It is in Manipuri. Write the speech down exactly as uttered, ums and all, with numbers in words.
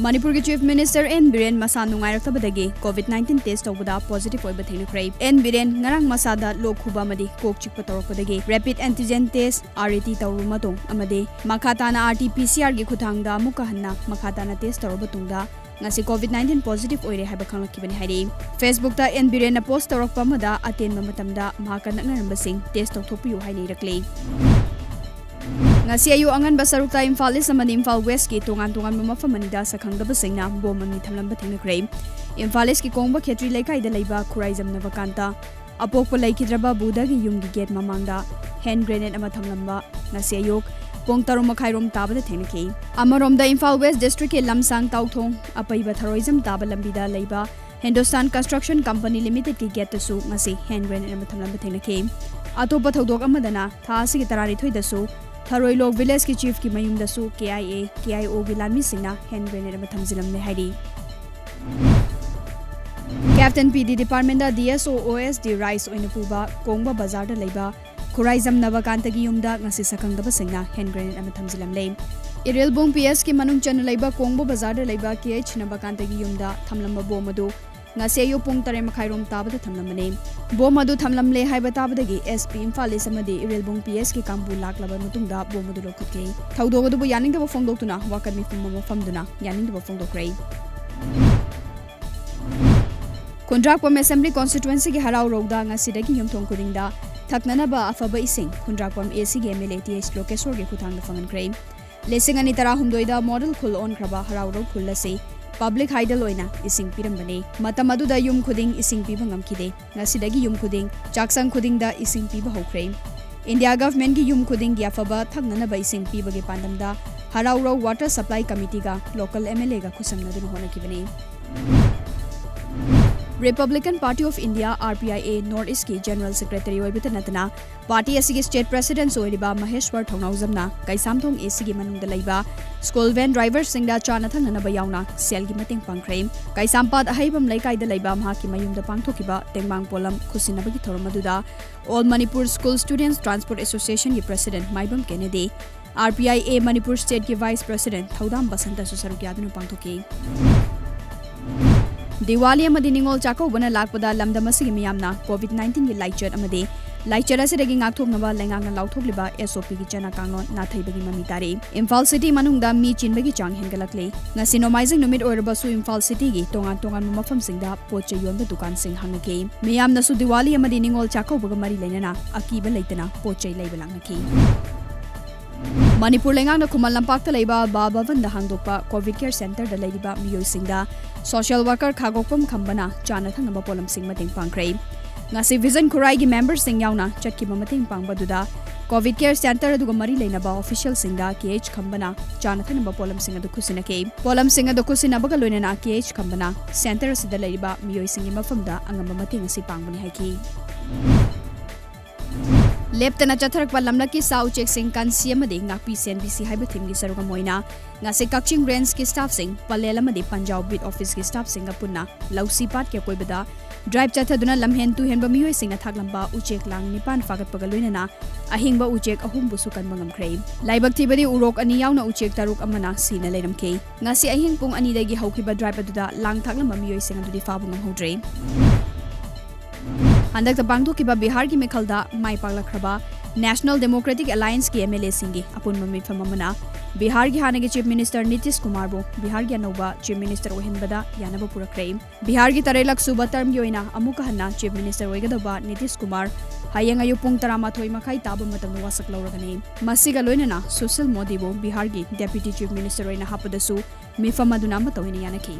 ꯃꯅꯤꯄꯨꯔꯒꯤ Chief Minister ꯑꯦꯟ ꯕꯤꯔꯦꯟ ꯃꯁꯥ ꯅꯨꯡꯉꯥꯏꯔꯛꯇꯕꯗꯒꯤ COVID nineteen test ꯇꯧꯕꯗ positive ꯑꯣꯏꯕ ꯊꯦꯡꯅꯈ꯭ꯔꯦ꯫ ꯑꯦꯟ ꯕꯤꯔꯦꯟ ꯉꯔꯥꯡ ꯃꯁꯥꯗ ꯂꯣꯛ ꯈꯨꯕ ꯑꯃꯗꯤ ꯀꯣꯛ ꯆꯤꯛꯄ ꯇꯧꯔꯛꯄꯗꯒꯤ rapid antigen test, R A T, ꯇꯧꯔꯕ ꯃꯇꯨꯡ ꯑꯃꯗꯤ ꯃꯈꯥ ꯇꯥꯅ R T P C R ꯒꯤ ꯈꯨꯠꯊꯥꯡꯗ ꯑꯃꯨꯛꯀ ꯍꯟꯅ ꯃꯈꯥ ꯇꯥꯅ test ꯇꯧꯔꯕ ꯇꯨꯡꯗ ꯉꯁꯤ COVID nineteen positive ꯑꯣꯏꯔꯦ ꯍꯥꯏꯕ ꯈꯪꯂꯛꯈꯤꯕꯅꯤ ꯍꯥꯏꯔꯤ꯫ Facebook ꯇ ꯑꯦꯟ ꯕꯤꯔꯦꯟꯅ post ꯇꯧꯔꯛꯄ ꯑꯃꯗ ꯑꯇꯦꯟꯕ ꯃꯇꯝꯗ ꯃꯍꯥꯛꯀ ꯅꯛꯅꯔꯝꯕꯁꯤꯡ test ꯇꯧꯊꯣꯛꯄꯤꯌꯨ ꯍꯥꯏꯅ ꯏꯔꯛꯂꯤ꯫ ꯉꯁꯤ ꯑꯌꯨꯛ ꯑꯉꯟꯕ ꯁꯔꯨꯛꯇ ꯏꯝꯐꯥꯜ East ꯑꯃꯗꯤ ꯏꯝꯐꯥꯜ West ꯀꯤ ꯇꯣꯉꯥꯟ ꯇꯣꯉꯥꯟꯕ ꯃꯐꯝ ꯑꯅꯤꯗ ꯁꯛꯈꯪꯗꯕꯁꯤꯡꯅ bomb ꯑꯅꯤ ꯊꯝꯂꯝꯕ ꯊꯦꯡꯅꯈ꯭ꯔꯦ꯫ ꯏꯝꯐꯥꯜ East ꯀꯤ ꯀꯣꯡꯕ ꯈꯦꯇ꯭ꯔꯤ ꯂꯩꯀꯥꯏꯗ ꯂꯩꯕ ꯈꯨꯔꯥꯏꯖꯝ ꯅꯕꯀꯥꯟꯇ ꯑꯄꯣꯛꯄ ꯂꯩꯈꯤꯗ꯭ꯔꯕ ꯕꯨꯙꯒꯤ ꯌꯨꯝꯒꯤ gate ꯃꯃꯥꯡꯗ hand grenade ꯑꯃ ꯊꯝꯂꯝꯕ ꯉꯁꯤ ꯑꯌꯨꯛ ꯄꯨꯡ ꯇꯔꯨꯛ ꯃꯈꯥꯏꯔꯣꯝ ꯇꯥꯕꯗ ꯊꯦꯡꯅꯈꯤ꯫ ꯑꯃꯔꯣꯝꯗ ꯏꯝꯐꯥꯜ West District ꯀꯤ ꯂꯝꯁꯥꯡ ꯇꯥꯎꯊꯣꯡ ꯑꯄꯩꯕ ꯊꯔꯣꯏꯖꯝ ꯇꯥꯕ ꯂꯝꯕꯤꯗ ꯂꯩꯕ Hindustan Construction Company Limited ꯀꯤ gate ꯇꯁꯨ ꯉꯁꯤ hand grenade ꯑꯃ ꯊꯝꯂꯝꯕ ꯊꯦꯡꯅꯈꯤ꯫ ꯑꯇꯣꯞꯄ ꯊꯧꯗꯣꯛ ꯑꯃꯗꯅ ꯊꯥ ꯑꯁꯤꯒꯤ ꯇꯔꯥꯅꯤꯊꯣꯏꯗꯁꯨ ꯊꯔꯣꯏꯂꯣꯛ village ꯀꯤ chief ꯀꯤ ꯃꯌꯨꯝꯗꯁꯨ K I A, K I O ꯒꯤ ꯂꯥꯟꯃꯤꯁꯤꯡꯅ hand grenade ꯑꯃ ꯊꯝꯖꯤꯜꯂꯝꯂꯦ ꯍꯥꯏꯔꯤ꯫ Captain P D department ꯗ D S O O S D rice ꯑꯣꯏꯅ ꯄꯨꯕ ꯀꯣꯡꯕ ꯕꯖꯥꯔꯗ ꯂꯩꯕ ꯈꯨꯔꯥꯏꯖꯝ ꯅꯕꯀꯥꯟꯇꯒꯤ ꯌꯨꯝꯗ ꯉꯁꯤ ꯁꯛꯈꯪꯗꯕꯁꯤꯡꯅ hand grenade ꯑꯃ ꯊꯝꯖꯤꯜꯂꯝꯂꯦ꯫ ꯏꯔꯤꯜꯕꯨꯡ P S ꯀꯤ ꯃꯅꯨꯡ ꯆꯟꯅ ꯂꯩꯕ ꯀꯣꯡꯕ ꯕꯖꯥꯔꯗ ꯂꯩꯕ K H ꯅꯕꯀꯥꯟꯇꯒꯤ ꯌꯨꯝꯗ ꯊꯝꯂꯝꯕ bomb ꯑꯗꯨ ꯉꯁꯤ ꯑꯌꯨꯛ ꯄꯨꯡ ꯇꯔꯦꯠ ꯃꯈꯥꯏꯔꯣꯝ ꯇꯥꯕꯗ ꯊꯝꯂꯝꯕꯅꯤ꯫ Bomb ꯑꯗꯨ ꯊꯝꯂꯝꯂꯦ ꯍꯥꯏꯕ ꯇꯥꯕꯗꯒꯤ S P ꯏꯝꯐꯥꯜ East ꯑꯃꯗꯤ ꯏꯔꯤꯜꯕꯨꯡ P S ꯀꯤ ꯀꯥꯡꯕꯨ ꯂꯥꯛꯂꯕ ꯃꯇꯨꯡꯗ bomb ꯑꯗꯨ ꯂꯧꯈꯠꯈꯤ꯫ ꯊꯧꯗꯣꯛ ꯑꯗꯨꯕꯨ ꯌꯥꯅꯤꯡꯗꯕ ꯐꯣꯡꯗꯣꯛꯇꯨꯅ ꯋꯥꯀꯠ ꯃꯤꯐꯝ ꯑꯃ ꯐꯝꯗꯨꯅ ꯌꯥꯅꯤꯡꯗꯕ ꯐꯣꯡꯗꯣꯛꯈ꯭ꯔꯦ꯫ ꯈꯨꯟꯗ꯭ꯔꯥꯛꯄꯝ Assembly Constituency ꯒꯤ ꯍꯔꯥꯎꯔꯧꯗ ꯉꯁꯤꯗꯒꯤ ꯌꯨꯝꯊꯣꯡ ꯈꯨꯗꯤꯡꯗ ꯊꯛꯅꯅꯕ ꯑꯐꯕ ꯏꯁꯤꯡ ꯈꯨꯟꯗ꯭ꯔꯥꯛꯄꯝ A C ꯒꯤ M L A T H ꯂꯣꯀꯦꯁꯣꯔꯒꯤ ꯈꯨꯠꯊꯥꯡꯗ ꯐꯪꯍꯟꯈ꯭ꯔꯦ꯫ ꯂꯤꯁꯤꯡ ꯑꯅꯤ ꯇꯔꯥꯍꯨꯝꯗꯣꯏꯗ model ꯈꯨꯜ ꯑꯣꯟꯈ꯭ꯔꯕ ꯍꯔꯥꯎꯔꯧ ꯈꯨꯜ ꯑꯁꯤ public hydel ꯑꯣꯏꯅ ꯏꯁꯤꯡ ꯄꯤꯔꯝꯕꯅꯤ꯫ ꯃꯇꯝ ꯑꯗꯨꯗ ꯌꯨꯝ ꯈꯨꯗꯤꯡ ꯏꯁꯤꯡ ꯄꯤꯕ ꯉꯝꯈꯤꯗꯦ꯫ ꯉꯁꯤꯗꯒꯤ ꯌꯨꯝ ꯈꯨꯗꯤꯡ, ꯆꯥꯛꯁꯪ ꯈꯨꯗꯤꯡꯗ ꯏꯁꯤꯡ ꯄꯤꯕ ꯍꯧꯈ꯭ꯔꯦ꯫ ꯏꯟꯗꯤꯌꯥ government ꯀꯤ ꯌꯨꯝ ꯈꯨꯗꯤꯡꯒꯤ ꯑꯐꯕ ꯊꯛꯅꯅꯕ ꯏꯁꯤꯡ ꯄꯤꯕꯒꯤ ꯄꯥꯟꯗꯝꯗ ꯍꯔꯥꯎꯔꯧ Water Supply Committee ꯒ local M L A ꯒ ꯈꯨꯠꯁꯝꯅꯗꯨꯅ ꯍꯣꯠꯅꯈꯤꯕꯅꯤ꯫ Republican Party of India, R P I A, North East ꯀꯤ General Secretary ꯑꯣꯏꯕꯇ ꯅꯠꯇꯅ party ꯑꯁꯤꯒꯤ state president ꯁꯨ ꯑꯣꯏꯔꯤꯕ ꯃꯍꯦꯁ꯭ꯋꯔ ꯊꯧꯅꯥꯎꯖꯝꯅ ꯀꯩꯁꯥꯝꯊꯣꯡ A C ꯒꯤ ꯃꯅꯨꯡꯗ ꯂꯩꯕ school van driver ꯁꯤꯡꯗ ꯆꯥꯅ ꯊꯛꯅꯅꯕ ꯌꯥꯎꯅ ꯁꯦꯜꯒꯤ ꯃꯇꯦꯡ ꯄꯥꯡꯈ꯭ꯔꯦ꯫ ꯀꯩꯁꯥꯝꯄꯥꯠ ꯑꯍꯩꯕꯝ ꯂꯩꯀꯥꯏꯗ ꯂꯩꯕ ꯃꯍꯥꯛꯀꯤ ꯃꯌꯨꯝꯗ ꯄꯥꯡꯊꯣꯛꯈꯤꯕ ꯇꯦꯡꯕꯥꯡ ꯄꯣꯂꯝ ꯈꯨꯠꯁꯤꯟꯅꯕꯒꯤ ꯊꯧꯔꯝ ꯑꯗꯨꯗ All Manipur School Students Transport Association ꯒꯤ president Maibam ꯀꯦꯅꯦꯗꯤ, R P I A Manipur State ꯀꯤ Vice President ꯊꯧꯗꯥꯝ ꯕꯁꯟꯇꯁꯨ ꯁꯔꯨꯛ ꯌꯥꯗꯨꯅ ꯄꯥꯡꯊꯣꯛꯈꯤ꯫ ꯗꯤꯋꯥꯂꯤ ꯑꯃꯗꯤ ꯅꯤꯉꯣꯜ ꯆꯥꯛꯀꯧꯕꯅ ꯂꯥꯛꯄꯗ ꯂꯝꯗꯝ ꯑꯁꯤꯒꯤ ꯃꯤꯌꯥꯝꯅ COVID nineteen ꯒꯤ ꯂꯥꯏꯆꯠ ꯑꯃꯗꯤ ꯂꯥꯏꯆꯠ ꯑꯁꯤꯗꯒꯤ ꯉꯥꯛꯊꯣꯛꯅꯕ ꯂꯩꯉꯥꯛꯅ ꯂꯥꯎꯊꯣꯛꯂꯤꯕ S O P ꯒꯤ ꯆꯠꯅ ꯀꯥꯡꯂꯣꯟ ꯅꯥꯊꯩꯕꯒꯤ ꯃꯃꯤ ꯇꯥꯔꯤ꯫ ꯏꯝꯐꯥꯜ city ꯃꯅꯨꯡꯗ ꯃꯤ ꯆꯤꯟꯕꯒꯤ ꯆꯥꯡ ꯍꯦꯟꯒꯠꯂꯛꯂꯤ꯫ ꯉꯁꯤ ꯅꯣꯡꯃꯥꯏꯖꯤꯡ ꯅꯨꯃꯤꯠ ꯑꯣꯏꯔꯕꯁꯨ ꯏꯝꯐꯥꯜ city ꯒꯤ ꯇꯣꯉꯥꯟ ꯇꯣꯉꯥꯟꯕ ꯃꯐꯝꯁꯤꯡꯗ ꯄꯣꯠ ꯆꯩ ꯌꯣꯟꯕ ꯗꯨꯀꯥꯟꯁꯤꯡ ꯍꯥꯡꯅꯈꯤ꯫ ꯃꯤꯌꯥꯝꯅꯁꯨ ꯗꯤꯋꯥꯂꯤ ꯑꯃꯗꯤ ꯅꯤꯉꯣꯜ ꯆꯥꯛꯀꯧꯕꯒ ꯃꯔꯤ ꯂꯩꯅꯅ ꯑꯀꯤꯕ ꯂꯩꯇꯅ ꯄꯣꯠ ꯆꯩ ꯂꯩꯕ ꯂꯥꯛꯅꯈꯤ꯫ ꯃꯅꯤꯄꯨꯔ ꯂꯩꯉꯥꯛꯅ ꯈꯨꯃꯟ ꯂꯝꯄꯥꯛꯇ ꯂꯩꯕ ꯕꯥ ꯚꯕꯟꯗ ꯍꯥꯡꯗꯣꯛꯄ COVID care centre ꯗ ꯂꯩꯔꯤꯕ ꯃꯤꯑꯣꯏꯁꯤꯡꯗ social worker ꯈꯥꯒꯣꯛꯄꯝ ꯈꯝꯕꯅ ꯆꯥꯅ ꯊꯛꯅꯕ ꯄꯣꯠꯂꯝꯁꯤꯡ ꯃꯇꯦꯡ ꯄꯥꯡꯈ꯭ꯔꯦ꯫ ꯉꯁꯤ Vision ꯈꯨꯔꯥꯏꯒꯤ member ꯁꯤꯡ ꯌꯥꯎꯅ ꯆꯠꯈꯤꯕ ꯃꯇꯦꯡ ꯄꯥꯡꯕ ꯑꯗꯨꯗ COVID care centre ꯑꯗꯨꯒ ꯃꯔꯤ ꯂꯩꯅꯕ official ꯁꯤꯡꯗ K H ꯈꯝꯕꯅ ꯆꯥꯅ ꯊꯛꯅꯕ ꯄꯣꯠꯂꯝꯁꯤꯡ ꯑꯗꯨ ꯈꯨꯠꯁꯤꯟꯅꯈꯤ꯫ ꯄꯣꯠꯂꯝꯁꯤꯡ ꯑꯗꯨ ꯈꯨꯠꯁꯤꯟꯅꯕꯒ ꯂꯣꯏꯅꯅ K H ꯈꯝꯕꯅ centre ꯑꯁꯤꯗ ꯂꯩꯔꯤꯕ ꯃꯤꯑꯣꯏꯁꯤꯡꯒꯤ ꯃꯐꯝꯗ ꯑꯉꯝꯕ ꯃꯇꯦꯡ ꯑꯁꯤ ꯄꯥꯡꯕꯅꯤ ꯍꯥꯏꯈꯤ꯫ ꯂꯦꯞꯇꯅ ꯆꯠꯊꯔꯛꯄ ꯂꯝꯂꯛꯀꯤ ꯁꯥ ꯎꯆꯦꯛꯁꯤꯡ ꯀꯟꯁꯤ ꯑꯃꯗꯤ ꯉꯥꯛꯄꯤ ꯁꯦꯟꯕꯤꯁꯤ ꯍꯥꯏꯕ theme ꯒꯤ ꯁꯔꯨꯛ ꯑꯃ ꯑꯣꯏꯅ ꯉꯁꯤ ꯀꯛꯆꯤꯡ range ꯀꯤ staff ꯁꯤꯡ, ꯄꯂꯦꯜ ꯑꯃꯗꯤ ꯄꯟꯖꯥꯎ beat office ꯀꯤ staff ꯁꯤꯡꯒ ꯄꯨꯟꯅ ꯂꯧꯁꯤ ꯄꯥꯠꯀꯤ ꯑꯀꯣꯏꯕꯗ drive ꯆꯠꯊꯗꯨꯅ ꯂꯝꯍꯦꯟ ꯇꯨꯍꯦꯟꯕ ꯃꯤꯑꯣꯏꯁꯤꯡꯅ ꯊꯥꯛꯂꯝꯕ ꯎꯆꯦꯛ ꯂꯥꯡ ꯅꯤꯄꯥꯟ ꯐꯥꯒꯠꯄꯒ ꯂꯣꯏꯅꯅ ꯑꯍꯤꯡꯕ ꯎꯆꯦꯛ ꯑꯍꯨꯝꯕꯨꯁꯨ ꯀꯟꯕ ꯉꯝꯈ꯭ꯔꯦ꯫ ꯂꯥꯏꯕꯛ ꯊꯤꯕꯗꯤ ꯎꯔꯣꯛ ꯑꯅꯤ ꯌꯥꯎꯅ ꯎꯆꯦꯛ ꯇꯔꯨꯛ ꯑꯃꯅ ꯁꯤꯅ ꯂꯩꯔꯝꯈꯤ꯫ ꯉꯁꯤ ꯑꯍꯤꯡ ꯄꯨꯡ ꯑꯅꯤꯗꯒꯤ ꯍꯧꯈꯤꯕ drive ꯑꯗꯨꯗ ꯂꯥꯡ ꯊꯥꯛꯂꯝꯕ ꯃꯤꯑꯣꯏꯁꯤꯡ ꯑꯗꯨꯗꯤ ꯐꯥꯕ ꯉꯝꯍꯧꯗ꯭ꯔꯦ꯫ ꯍꯟꯗꯛꯇ ꯄꯥꯡꯊꯣꯛꯈꯤꯕ ꯕꯤꯍꯥꯔꯒꯤ ꯃꯤꯈꯜꯗ ꯃꯥꯏ ꯄꯥꯛꯂꯛꯈ꯭ꯔꯕ National Democratic Alliance ꯀꯤ M L A ꯁꯤꯡꯒꯤ ꯑꯄꯨꯟꯕ ꯃꯤꯐꯝ ꯑꯃꯅ ꯕꯤꯍꯥꯔꯒꯤ ꯍꯥꯟꯅꯒꯤ Chief Minister ꯅꯤꯇꯤꯁ ꯀꯨꯃꯥꯔꯕꯨ ꯕꯤꯍꯥꯔꯒꯤ ꯑꯅꯧꯕ Chief Minister ꯑꯣꯏꯍꯟꯕꯗ ꯌꯥꯅꯕ ꯄꯨꯔꯛꯈ꯭ꯔꯦ꯫ ꯕꯤꯍꯥꯔꯒꯤ ꯇꯔꯦꯠꯂꯛ ꯁꯨꯕ term ꯒꯤ ꯑꯣꯏꯅ ꯑꯃꯨꯛꯀ ꯍꯟꯅ Chief Minister ꯑꯣꯏꯒꯗꯧꯕ ꯅꯤꯇꯤꯁ ꯀꯨꯃꯥꯔ ꯍꯌꯦꯡ ꯑꯌꯨꯛ ꯄꯨꯡ ꯇꯔꯥꯃꯥꯊꯣꯏ ꯃꯈꯥꯏ ꯇꯥꯕ ꯃꯇꯝꯗ ꯋꯥꯁꯛ ꯂꯧꯔꯒꯅꯤ꯫ ꯃꯁꯤꯒ ꯂꯣꯏꯅꯅ ꯁꯨꯁꯤꯜ ꯃꯣꯗꯤꯕꯨ ꯕꯤꯍꯥꯔꯒꯤ Deputy Chief Minister ꯑꯣꯏꯅ ꯍꯥꯞꯄꯗꯁꯨ ꯃꯤꯐꯝ ꯑꯗꯨꯅ ꯑꯃꯠꯇ ꯑꯣꯏꯅ ꯌꯥꯅꯈꯤ꯫